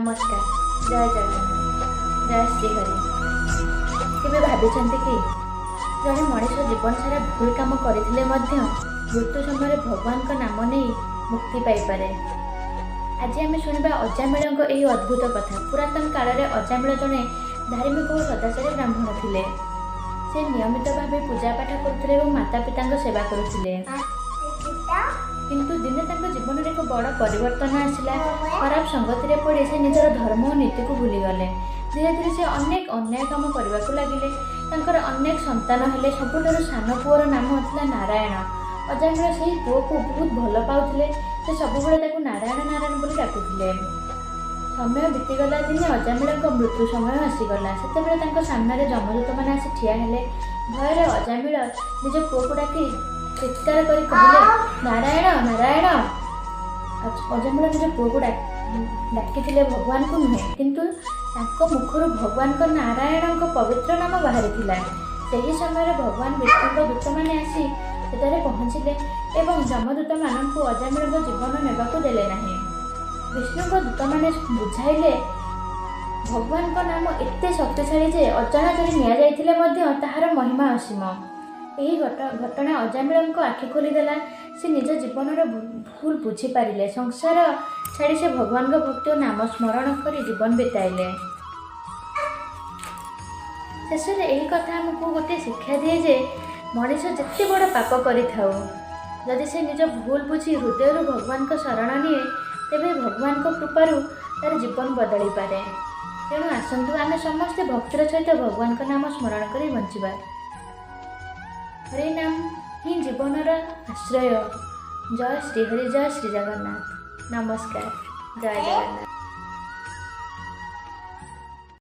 ନମସ୍କାର, ଜୟ ଜଗନ୍ନାଥ, ଜୟ ଶ୍ରୀହରି। କେବେ ଭାବିଛନ୍ତି କି ଜଣେ ମଣିଷ ଜୀବନ ସାରା ଭୁଲ କାମ କରିଥିଲେ ମଧ୍ୟ ମୃତ୍ୟୁ ସମୟରେ ଭଗବାନଙ୍କ ନାମ ନେଇ ମୁକ୍ତି ପାଇପାରେ? ଆଜି ଆମେ ଶୁଣିବା ଅଜାମିଳଙ୍କ ଏହି ଅଦ୍ଭୁତ କଥା। ପୁରାତନ କାଳରେ ଅଜାମିଳ ଜଣେ ଧାର୍ମିକ ଓ ସଦାଚାରୀ ବ୍ରାହ୍ମଣ ଥିଲେ। ସେ ନିୟମିତ ଭାବେ ପୂଜାପାଠ କରୁଥିଲେ ଏବଂ ମାତା ପିତାଙ୍କ ସେବା କରୁଥିଲେ। କିନ୍ତୁ ଦିନେ ତାଙ୍କ ଜୀବନରେ ଏକ ବଡ଼ ପରିବର୍ତ୍ତନ ଆସିଲା। ଖରାପ ସଙ୍ଗତିରେ ପଡ଼ି ସେ ନିଜର ଧର୍ମ ଓ ନୀତିକୁ ଭୁଲିଗଲେ। ଧୀରେ ଧୀରେ ସେ ଅନେକ ଅନ୍ୟାୟ କାମ କରିବାକୁ ଲାଗିଲେ। ତାଙ୍କର ଅନେକ ସନ୍ତାନ ହେଲେ। ସବୁଠାରୁ ସାନ ପୁଅର ନାମ ଥିଲା ନାରାୟଣ। ଅଜାମିଳ ସେହି ପୁଅକୁ ବହୁତ ଭଲ ପାଉଥିଲେ। ସେ ସବୁବେଳେ ତାକୁ ନାରାୟଣ ନାରାୟଣ ବୋଲି ଡାକୁଥିଲେ। ସମୟ ବିତିଗଲା। ଦିନେ ଅଜାମିଳଙ୍କ ମୃତ୍ୟୁ ସମୟ ଆସିଗଲା। ସେତେବେଳେ ତାଙ୍କ ସାମ୍ନାରେ ଯମଦୂତମାନେ ଆସି ଠିଆ ହେଲେ। ଭୟରେ ଅଜାମିଳ ନିଜ ପୁଅକୁ ଡାକି ଚିତ୍କାର କରି କହିଲେ, "ନାରାୟଣ, ନାରାୟଣ!" ଅଜାମିଳ ନିଜ ପୁଅକୁ ଡାକିଥିଲେ, ଭଗବାନଙ୍କୁ ନୁହେଁ। କିନ୍ତୁ ତାଙ୍କ ମୁଖରୁ ଭଗବାନଙ୍କ ନାରାୟଣଙ୍କ ପବିତ୍ର ନାମ ବାହାରିଥିଲା। ସେହି ସମୟରେ ଭଗବାନ ବିଷ୍ଣୁଙ୍କ ଦୂତମାନେ ଆସି ସେଠାରେ ପହଞ୍ଚିଲେ ଏବଂ ଯମଦୂତମାନଙ୍କୁ ଅଜାମିଳଙ୍କ ଜୀବନ ନେବାକୁ ଦେଲେ ନାହିଁ। ବିଷ୍ଣୁଙ୍କ ଦୂତମାନେ ବୁଝାଇଲେ, ଭଗବାନଙ୍କ ନାମ ଏତେ ଶକ୍ତିଶାଳୀ ଯେ ଅଜାଣତରେ ନିଆଯାଇଥିଲେ ମଧ୍ୟ ତାହାର ମହିମା ଅସୀମ। ଏହି ଘଟଣା ଅଜାମିଳଙ୍କ ଆଖି ଖୋଲିଦେଲା। ସେ ନିଜ ଜୀବନର ଭୁଲ ବୁଝିପାରିଲେ। ସଂସାର ଛାଡ଼ି ସେ ଭଗବାନଙ୍କ ଭକ୍ତି ଓ ନାମ ସ୍ମରଣ କରି ଜୀବନ ବିତାଇଲେ। ଶେଷରେ ଏହି କଥା ଆମକୁ ଗୋଟିଏ ଶିକ୍ଷା ଦିଏ ଯେ ମଣିଷ ଯେତେ ବଡ଼ ପାପ କରିଥାଉ, ଯଦି ସେ ନିଜ ଭୁଲ ବୁଝି ହୃଦୟରୁ ଭଗବାନଙ୍କ ଶରଣ ନିଏ, ତେବେ ଭଗବାନଙ୍କ କୃପାରୁ ତାର ଜୀବନ ବଦଳିପାରେ। ତେଣୁ ଆସନ୍ତୁ, ଆମେ ସମସ୍ତେ ଭକ୍ତିର ସହିତ ଭଗବାନଙ୍କ ନାମ ସ୍ମରଣ କରି ବଞ୍ଚିବା। ହରି ନାମ ହିଁ ଜୀବନର ଆଶ୍ରୟ। ଜୟ ଶ୍ରୀହରି, ଜୟ ଶ୍ରୀ ଜଗନ୍ନାଥ। ନମସ୍କାର, ଜୟ ଜଗନ୍ନାଥ।